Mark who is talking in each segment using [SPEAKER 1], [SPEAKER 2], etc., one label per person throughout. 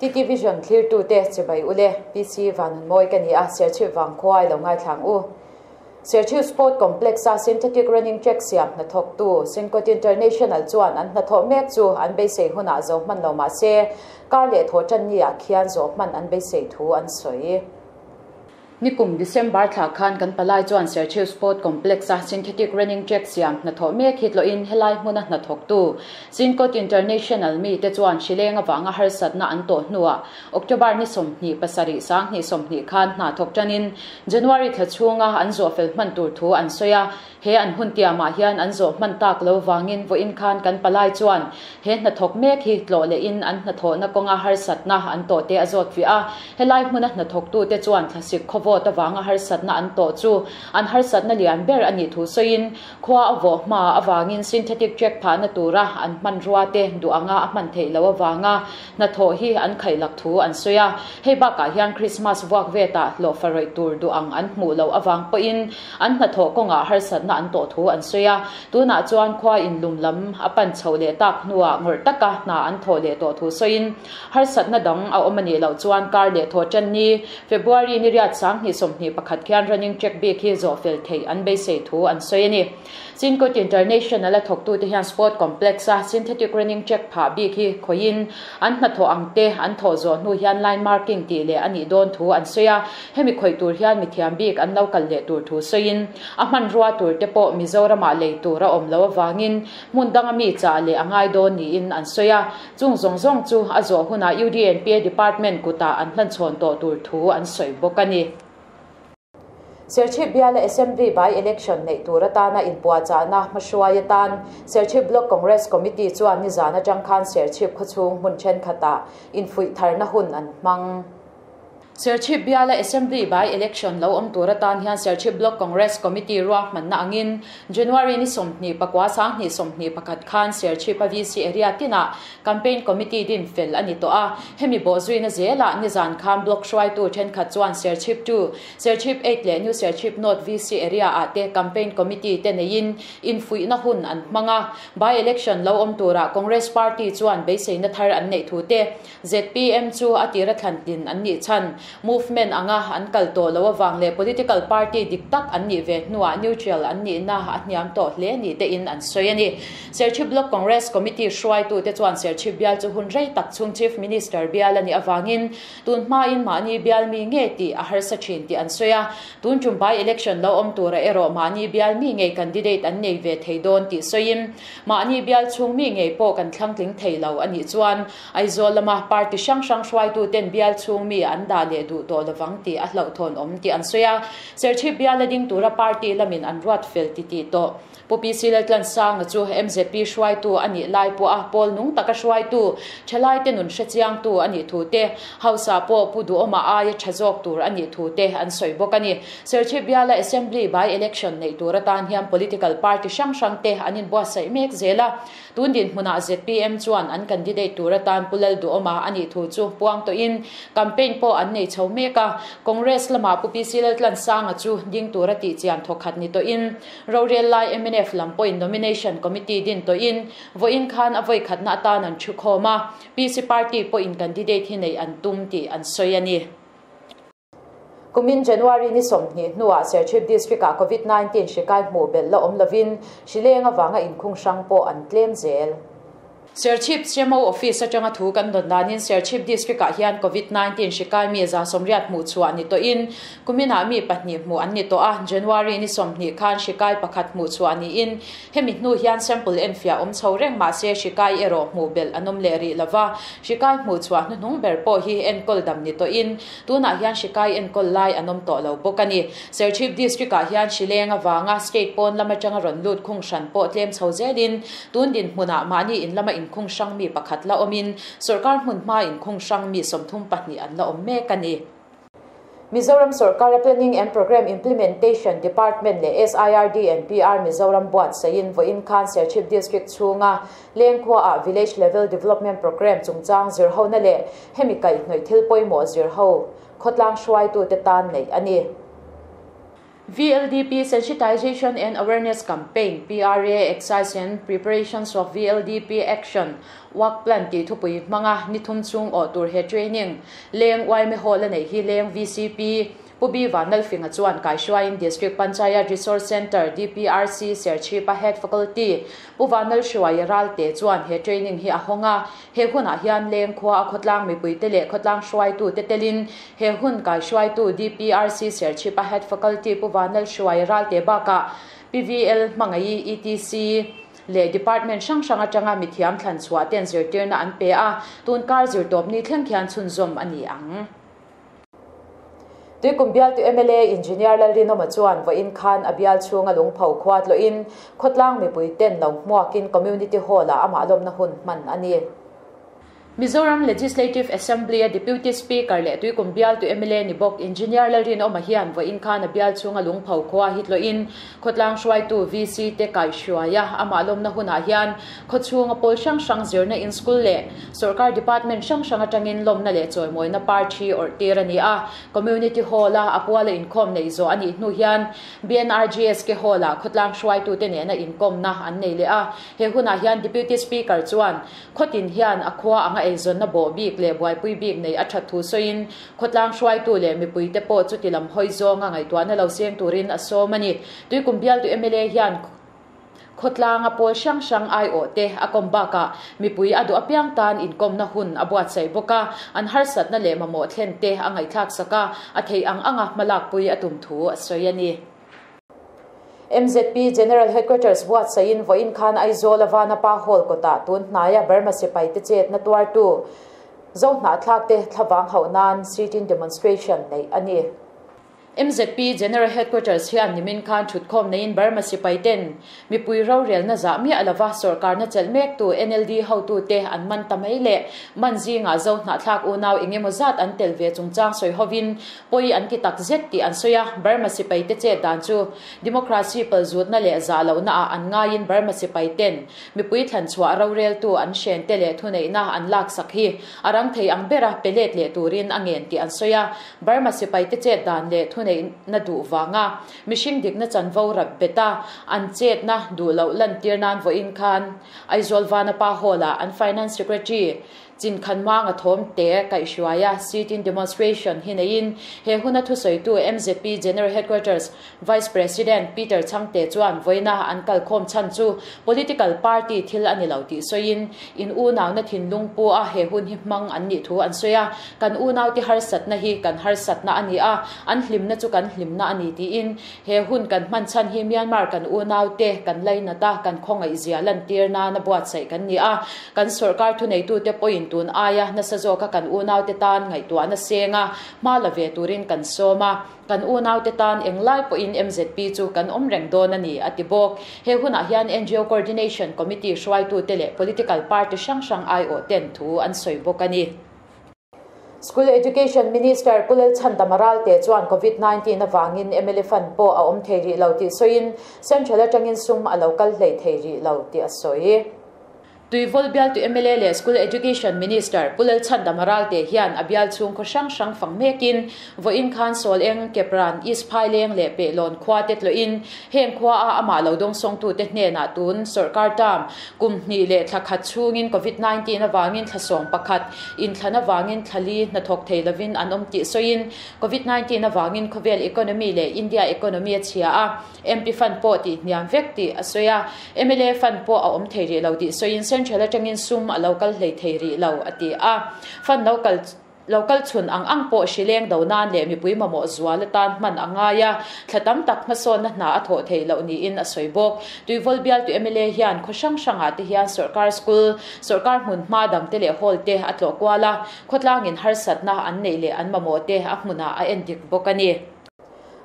[SPEAKER 1] TT Vision thlirtute chibai ule, PC Vanunmawi ka ni a, Serchhip vangkhua i lo ngaithlang u. Serchhip Sport Complex-a Synthetic Running Track siam hnathawktu Syncot International chuan an hnathawh mek chu an beisei hunah zo hman lo mah se, kar leh thawh tan ni ah khian zawh hman an beisei thu an sawi. Nikum December thla khan kan palai chuan Serchhip Sport Complex-a Synthetic Running Track siam hnathawh mek hi tlawhin helai hmuna hnathawktu Syncot International mite chuan hrileng avanga harsatna an tawh hnuah October ni 27 2020 khan hna thawk tanin January thla chhunga an zawh fel hman tur thu an sawi a. He an hun tiamah hian an zawh hman tak lo vangin vawiin khan kan palai chuan he hnathawk mek hi tlawh lehin an hnathawhna kawnga harsatna an tawh te a zawt fiah a. Helai hmuna hnathawktute chuan thlasik khawvawt avanga harsatna an tawh chu an harsatna lian ber a nih thu sawiin khua a vawh hma avangin synthetic track phahna tura an hmanrua te duh anga a hman theih loh avanga Hnathawh hi an khaihlak thu an sawi a, hei bakah hian Krismas vuak vetah hlawhfa rawih tur duh ang an hmuh loh avang pawhin an hnathawh kawngah harsatna an tawh thu an sawi a. Tunah chuan khua inlum lam a pan chhoh leh tak hnuah ngawrh taka hna an thawh leh tawh thu sawiin harsatna dang a awm a nih loh chuan kar leh thawh tan ni February ni riat 2021 khian running track bik hi zawh fel theih an beisei thu an sawi a ni. Syncot International a thawktute hian sport complex a synthetic running track phah bik hi khawihin an hnathawh ang te an thawh zawh hnu hian line marking tih leh a nih dawn thu an sawi a. Hemi khawih tur hian mithiam bik an lo kal leh tur thu sawiin a hmanrua tur te pawh Mizoramah lei tur a awm loh avangin hmun danga mi chah leh a ngai dawn niin an sawi a. Chung zawng zawng chu a zawh hunah UDNPA department kutah an hlanchhawn tawh tur thu an sawi bawk a ni. Serchhip biala Assembly by-election neih tur atana inpuahchahna hmahruai atan Serchhip Block Congress Committee chuan nizan atang khan Serchhip khawchhung hmun thenkhatah infuih tharna hun an hmang. Serchhip biala Assembly by-election lo awm tur atan hian Serchhip Block Congress Committee ruahmanna angin January ni 29 2021 khan Serchhip-a VC area tinah Campaign Committee din fel a ni tawh a, hemi bawhzuina zelah nizan khan Block hruaitu thenkhat chuan Serchhip 2, Serchhip 8 leh New Serchhip North VC area ah te Campaign Committee te neiin infuihna hun an hmang a. By-election lo awm turah Congress Party chuan beiseina thar an neih thu te, zpm chu a tira thlantlin an nih chhan movement anga an kal tawh loh avang leh political party dik tak an nih ve hnuah neutral an nihna a hniam tawh hle ni tein an sawi a ni. Serchhip Block Congress Committee hruaitute chuan Serchhip bial chu hun rei tak chhung Chief Minister bial a nih avangin tun hmain mahni bial mi nge tih a harsa thin tih an sawi a. Tun tum by election lo awm tura erawh mahni bial mi ngei candidate an nei ve thei dawn tih sawiin mahni bial chhung mi ngei pawh kan thlangtling thei lo a nih chuan Aizawl lama party hrang hrang hruaituten bial chhung mi an dah leh duh tawh lovang tih a hlauhthawn awm tih an sawi a. Serchhip biala ding tura party lamin an ruat fel ti tih tawh. Pu PC Laltlansanga chu mzp hruaitu a nih lai pawh a pawl nung taka hruaitu, thalaite nun hrechiangtu a nih thu te, House ah pawh Pu Duhawma aia tha zawk tur a nih thu te an sawi bawk a ni. Serchhip biala Assembly by-election neih tur atan hian political party hrang hrang te an inbuatsaih mek zel a. Tun dinhmunah zpm chuan an candidate tur atan Pu Lalduhawma a nih thu chu puang tawhin campaign pawh an nei chho mek a. Congress lamah Pu PC Laltlansanga chu ding tura tihchian thawkhat ni tawhin rorel lai mnf lam pawhin nomination committee din tawhin vawiin khan a vawikhatna atan an thu khawm a, PC party pawhin candidate hi neih an tum tih an sawi a ni. Kumin January ni 20 hnuah Serchhip District-ah Covid-19 hri kai hmuh belh la awm lovin hri leng avanga inkhung hrang pawh an tlem zel. Serchhip CMO Office atanga thu kan dawn danin Serchhip District-ah hian Covid-19 hri kai mi 180 hmuh chhuah ni tawhin kuminah mi pahnih hmuh an ni tawh a, January ni 20 khan hri kai pakhat hmuh chhuah niin Hemi hnu hian sample enfiah awm chho reng mah se hri kai erawh hmuh belh an awm leh rih lova, hri kai hmuh chhuah hnuhnung ber pawh hi enkawl dam ni tawhin tunah hian hri kai enkawl lai an awm tawh lo bawk a ni. Serchhip District-ah hian hri leng avanga state pawn lam atanga rawn lut khung hran pawh tlem chho zelin tun dinhmunah mahni in lama inkhung hrang mi pakhat la awmin sawrkar hmun hmaa inkhung hrang mi 34 an la awm mek a ni. Mizoram Sorkara Planning and Programme Implementation Department leh SIRD and PR Mizoram buatsaihin vawiin khan Serchhip District chhunga Lengkhuaah Village Level Development Programme chungchang zirhona leh hemi kaihhnawih thil pawimawh zirho khawtlang hruaitute tan neih a ni. VLDP Sensitization and Awareness Campaign, PRA Exercise and Preparations of VLDP Action Work Plan tih thupui hmanga ni thum chung awh tur he training Leng yma Hall a neih hi Leng VCP Pu B Vanlalfinga chuan kaihruaiin District Panchayat Resource Centre, DPRC, Serchhipa Head Faculty Pu Vanlalhruaia Ralte chuan he training hi a hawng a. He hunah hian Leng khua a khawtlang mipuite leh khawtlang hruaitute telin he hun kaihruaitu DPRC Serchhipa Head Faculty Pu Vanlalhruaia Ralte bakah PVL Hmangaih etc. Leh Department hrang hrang atanga mithiam thlan chhuah ten zirtirna an pe a, tun kar zirtawpni thleng khian chhunzawm a ni ang. Tuikum bialtu mla Engineer Lalrinawma chuan vawiin khan a bial chhunga lungpho khua tlawhin khawtlang mipui ten lo hmuakin Community Hall-ah amah lawmna hun hman a ni. Mizoram Legislative Assembly-a Deputy Speaker leh Tuikum bialtu mla ni bawk Engineer Lalrinawma hian vawiin khan a bial chhunga lungpho khua hi tlawhin khawtlang hruaitu VC te kaihhruai a, amah lawmna hunah hian Khawchhunga pawl hrang hrang zirna in school leh sorkar department hrang hrang atangin lawmna leh chawimawina party awrh tir a ni a. Community Hall-a a puala inkhawm neih zawh a nih hnu hian BNRGSK Hall-ah khawtlang hruaitute nena inkawmna an nei leh a. He hunah hian Deputy Speaker chuan khawtin hian a khua anga eizawnna bawh bik leh buaipui bik nei a that thu sawiin khawtlang hruaitu leh mipuite pawh chuti lam hawi zawnga ngaihtuahna lo seng turin a sawm a ni. Tuikum bialtu mla hian Khawtlanga pawl hrang hrang aiawh te a kawm bakah mipui a duh apiang tan inkawmna hun a buatsaih bawk a, an harsatna leh mamawh thlen te a ngaihthlak sak a, a theih ang anga hmalakpui a tum thu a sawi a ni. MZP General Headquarters buatsaihin vawiin khan Aizawl a Vanapa Hall kawtah tun hnaia Burma sipaite chetna tuartu Zohnahthlakte thlavang hauh nan sit-in demonstration neih a ni. MZP General Headquarters hian nimin khan thutkhawm neiin Burma sipai ten mipui rorelna zah miah lova sawrkarna chelh mektu NLD hotute an man ta mai leh man zingah zo hnahthlak unau eng emaw zat an tel ve chungchang sawi hovin pawi an ti tak zet tih an sawi a, Burma sipai te chet dan chu democracy palzutna leh zah lohna ah an ngaiin Burma sipai ten mipui thlanchhuah roreltu an hren te leh thuneihna an laksak hi a rang thei ang bera pe let leh turin a ngen tih an sawi a. Burma sipaite chet dan leh thuneihna duh vanga mihring dikna chanvo rap bet a, an chetna duh loh lantir nan vawiin khan Aizawl Vanapa Hall-ah an Finance Secretary Chin Khan Manga thawm te kaihhruai a sit-in demonstration hi neiin he huna thusawitu MZP General Headquarters Vice President Peter Changte chuan vawiina an kalkhawm chhan chu political party thil a ni lo tih sawiin, in unauna thinlung pu a he hun hi hmang an nih thu an sawi a, kan unaute harsatna hi kan harsatna a ni a, an hlimna chu kan hlimna a ni tiin he hun kan hman chhan hi Myanmar kan unaute kan lainat a, kan khawngaihzia lantir nana buatsaih kan ni a, kan sawrkar thuneitute pawhin tun aia nasa zawka kan unaute tan ngaihtuahna senga hma la ve turin kan sawm a. Kan unaute tan englai pawhin MZP chu kan awm reng dawn a ni, a ti bawk. He hunah hian ngo Coordination Committee hruaitute leh political party hrang hrang aiawh ten thu an sawi bawk a ni. School Education Minister Pu Lalchhandama Ralte chuan Covid 19 avangin mla fund pawh a awm thei rih lo tih sawiin Central atangin sum a lo kal hlei thei rih lo tih a sawi. Tuivawl bialtu mla leh School Education Minister Pu Lalchhandama Ralte hian a bial chhung khaw hrang hrang fang mekin vawiin khan Sawleng, Kepran, East Phaileng leh Pehlawn khua te tlawhin heng khua a amah lo dawngsawngtute hnenah tun sawrkar term kum hnih leh thla khat chhungin Covid 19 avangin thla sawm pakhat inthlan avangin thla li hnathawk thei lovin an awm tih sawiin Covid 19 avangin khawvel economy leh India economy a chhia a. MP fund pawh tih hniam vek tih a sawi a, mla fund pawh a awm thei rih lo tih sawiin Central atangin sum a lo kal hlei thei rih lo a ti a. Fund lo kal lo kal chhun ang ang pawh hrileng do nan leh mipui mamawh zual atan hman a ngai a, thla tam tak hmasawnna hna a thawh theih loh niin a sawi bawk. Tuivawl bialtu mla hian khaw hrang hrangah te hian sawrkar school, sawrkar hmun hma dangte leh hall te a tlawh kual a, khawtlangin harsatna an neih leh an mamawh te a hmunah a endik bawk a ni.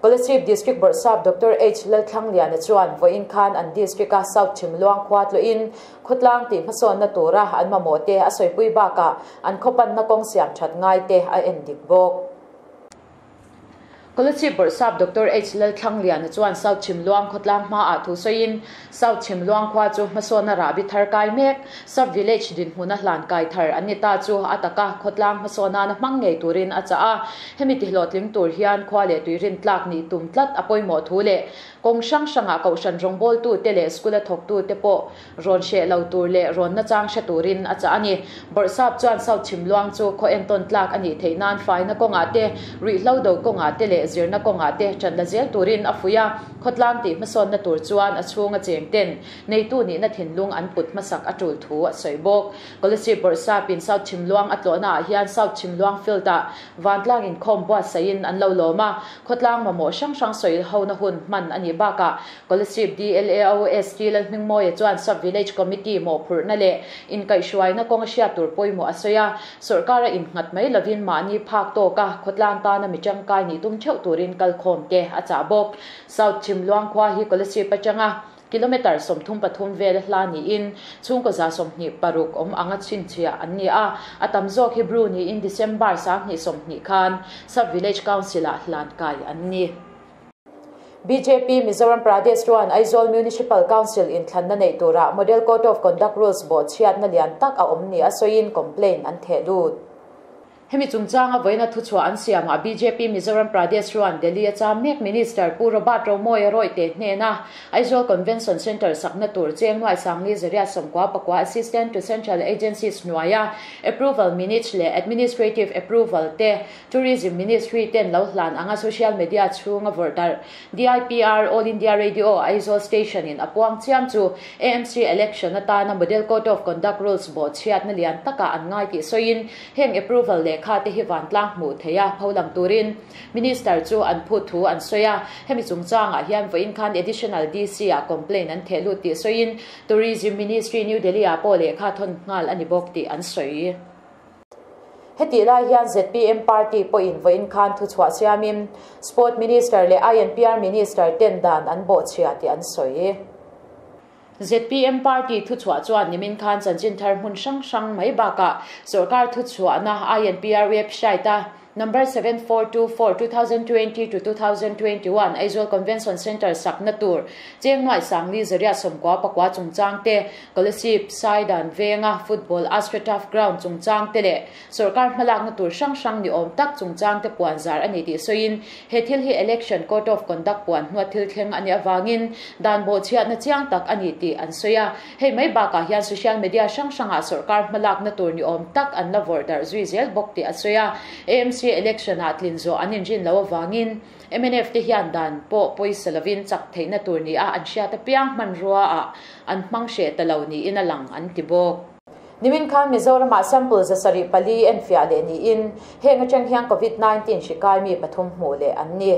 [SPEAKER 1] Kolasib District Bawrhsap Doctor H. Lalthlangliana chuan vawiin khan an District-a South Chhimluang khua tlawhin khawtlang tih hmasawnna tura an mamawh te a sawipui bakah an khawpanna kawng siam that ngai te a en dik bawk. Kolasib Bawrhsap Doctor H Lalthlangliana chuan South Chhimluang khawtlang hmaah thu sawiin, South Chhimluang khua chu hmasawnna rahbi thar kai mek, Sub Village dinhmuna hlan kai thar an ni ta chu a taka khawtlang hmasawnana hmang ngei turin a chah a. Hemi tihlawhtling tur hian khua leh tui rintlak nih tum tlat a pawimawh thu leh kawng hrang hrangah kohhran rawngbawltute leh school-a thawktute pawh Rawn hreh lo tur leh rawn nachang hre turin a chah a ni. Bawrhsap chuan South Chhimluang chu khaw entawn tlak a nih theih nan faina kawngah te, ruihhlo do kawngah te leh zirna kawngah te ṭan la zel turin a fuih a. Khawtlang tih hmasawnna tur chuan a chhunga cheng ten neitu nihna thinlung an put hmasak a tul thu a sawi bawk. Kolasib Bawrhsapin South Chhimluang a tlawhnaah hian South Chhimluang Field-ah vantlang inkhawm buatsaihin an lo lawm a. Khawtlang mamawh hrang hrang sawi hona hun hman a nih bakah Kolasib DLAO ST Lalhmingmawia chuan Sub Village Committee mawhphurhna leh inkaihhruaina kawnga hriat tur pawimawh a sawi a, sawrkara innghat mai lovin mahni phak tawka khawtlang tana mi tangkai nih tum theuh turin kalkhawmte a chah bawk. South Chhimluang khua hi Kolasib atanga kilometre 33 vela hla niin chhungkaw 126 awm anga chhinchhiah an ni a, a tam zawk hi Bru niin December 2020 khan Sub Village Council-ah hlan kai an ni. Bjp Mizoram Pradesh chuan Aizawl Municipal Council inthlanna neih turah Model Code of Conduct Rules bawhchhiatna lian tak a awm ni a sawiin complaint an theh lut. Hemi chungchanga vawiina thuchhuah an siamah bjp Mizoram Pradesh chuan Delhi a cham mek Minister Pu Robert Romawia Rawite hnena Aizawl Convention Centre sakna tur cheng nuai sangli zariat 94 Assistant to Central Agencies hnuaia Approval Minutes leh Administrative Approval te Tourism Ministry ten lo hlan anga social media chhunga vawrh darh DIPR All India Radio Aizawl Station in a puang chiam chu AMC election atana Model Code of Conduct Rules bawhchhiatna lian takah an ngai tih sawiin heng approval lehkha te hi vantlang hmuh theih a pholang turin Minister chu an phut thu an sawi a. Hemi chungchangah hian vawiin khan Additional DC ah complaint an theh lut tih sawiin Tourism Ministry New Delhi ah pawh lehkha thawn nghal a ni bawk tih an sawi. Hetih lai hian zpm party pawhin vawiin khan thuchhuah siamin Sport Minister leh INPR Minister ten dan an bawhchhia tih an sawi. Zpm party thuchhuah chuan nimin khan chanchin thar hmun hrang hrang mai bakah sorkar thuchhuahna INPR website a Number 7424 2020 to 2021 Aizawl Convention Centre sakna tur cheng nuai sangli 199 chungchang te Kolasib Saidan venga football AstroTurf ground chungchang te leh sorkar hmalakna tur hrang hrang ni awm tak chungchang te puan zar a ni tih sawiin he thil hi Election Code of Conduct puan hnuah thil thleng a nih avangin dan bawhchhiatna chiang tak a ni tih an sawi a. Hei mai bakah hian social media hrang hrangah sorkar hmalakna tur ni awm tak an la vawrh darh zui zel bawk tih a sawi a. AMC election-ah tlin zawh an inrin loh avangin mnf te hian dan pawh pawisa lovin chak theihna tur nia an hriat apiang hmanruaah an hmang hreh ta lo niin a lang an ti bawk. Nimin khan Mizoramah sample 704 enfiah leh niin heng atang hian Covid-19 hri kai mi pathum hmuh leh an ni.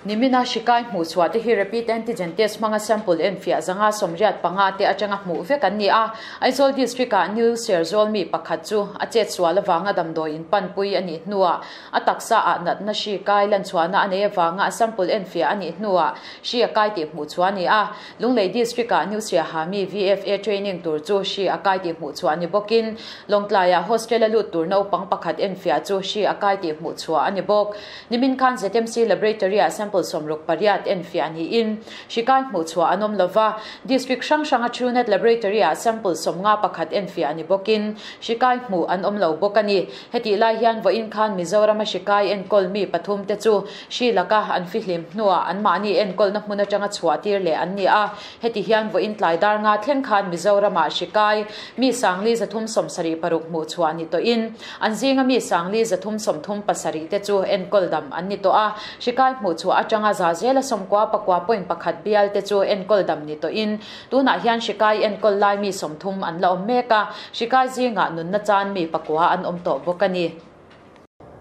[SPEAKER 1] Nimina hri kai hmuh chhuah te hi rapid antigen test hmanga sample enfiah 585 te atanga hmuh vek an ni a. Aizawl District-ah New Serzawl mi pakhat chu a chet sual avanga damdawi in panpui a nih hnuah a taksa ah natna hri kai lan chhuahna a nei avanga a sample enfiah a nih hnuah hri a kai tih hmuh chhuah a ni a. Lunglei District-ah New Siaha mi VFA training tur chu hri a kai tih hmuh chhuah ni bawkin Lawngtlaiah hostel a lut tur naupang pakhat enfiah chu hri a kai tih hmuh chhuah a ni bawk. Nimin khan ZMC Laboratory-ah sample 68 enfiah niin hri kai hmuh chhuah an awm lova, District hrang hranga Truenat Laboratory-ah sample 51 enfiah ni bawkin hri kai hmuh an awm lo bawk a ni. Hetih lai hian vawiin khan Mizorama hri kai enkawl mi pathum te chu hri laka an fihlim hnuah anmahni enkawlna hmun atanga chhuah tir leh an ni a. Heti hian vawiin tlai dar nga thleng khan Mizorama hri kai mi 376 hmuh chhuah ni tawhin an zinga mi 337 te chu enkawl dam an ni tawh a. Hri kai hmuh chhuah atanga za zela 99.1 bial te chu enkawl dam ni tawhin tunah hian hri kai enkawl lai mi 30 an la awm mek a. Hri kai zingah nunna chan mi pakua an awm tawh bawk a ni.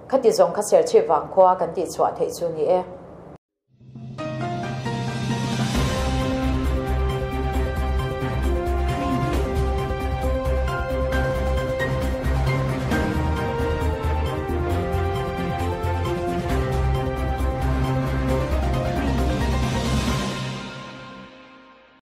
[SPEAKER 1] Khati zawng kha Serchhip vang khua kan tih chhuah theih chu ni e.